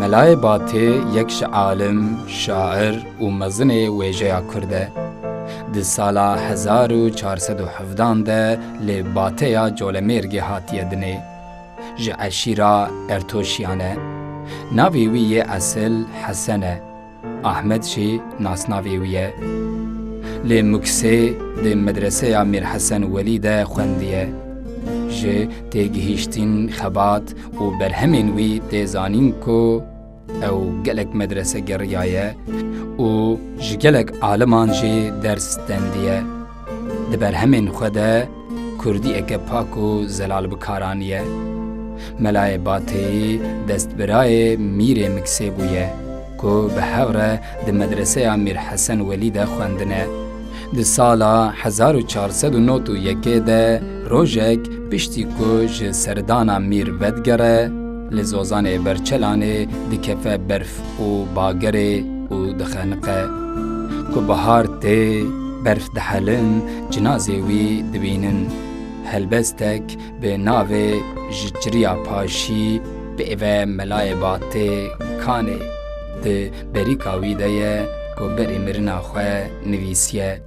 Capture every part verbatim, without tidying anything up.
Melayê Batê yek ji alim, şair û mezinê wêjeya Kurd e. Di sala hezar û çar sed û hevdan de li Bateya Colemêrgê hatiye dinê. Ji eşîra Ertoşiyan e. Navê wî yê esil Hesen e. Ahmed jî nasnavê wî ye. Li Muksê di medreseya Mîr Hesen Welî de xwendiye. Ji têgihîştin, xebat û berhemên wî tê zanîn ku ew gelek medrese geriyaye û ji gelek aliman jî ders stendiye. Di berhemên xwe de kurdiyeke pak û zelal bi kar aniye. Melayê Bateyî destbirayê Mîrê Miksê bûye ku bi hev re di medreseya Mîr Hesen Welî de xwendine. Di sala hezar û çar sed û nod û yekê de rojek piştî ku ji serdana Mîr vedigere, li Zozanê Berçelanê dikeve berf û bagerê û dixeniqe. Ku bahar tê, berf dihelin, cinazê wî dibînin. Helbestek bi navê Ji Çiriya Paşî pê ve Melayê Batê Kanê di berîka wî de ye ku berî mirina xwe nivîsiye.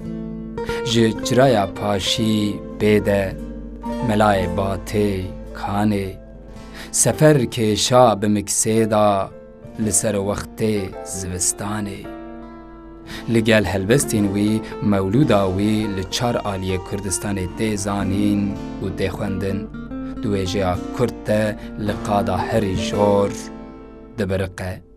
Ji çiraya paşî pê de Melayê Batê Kanê sefer kêşa bi Miksê da li ser wextê zivistanê. Li gel helbestên wî mewlûda wî li çar aliyê Kurdistanê tê zanîn û tê xwendin. Di wêjeya Kurd de li qada herî jor dibiriqe.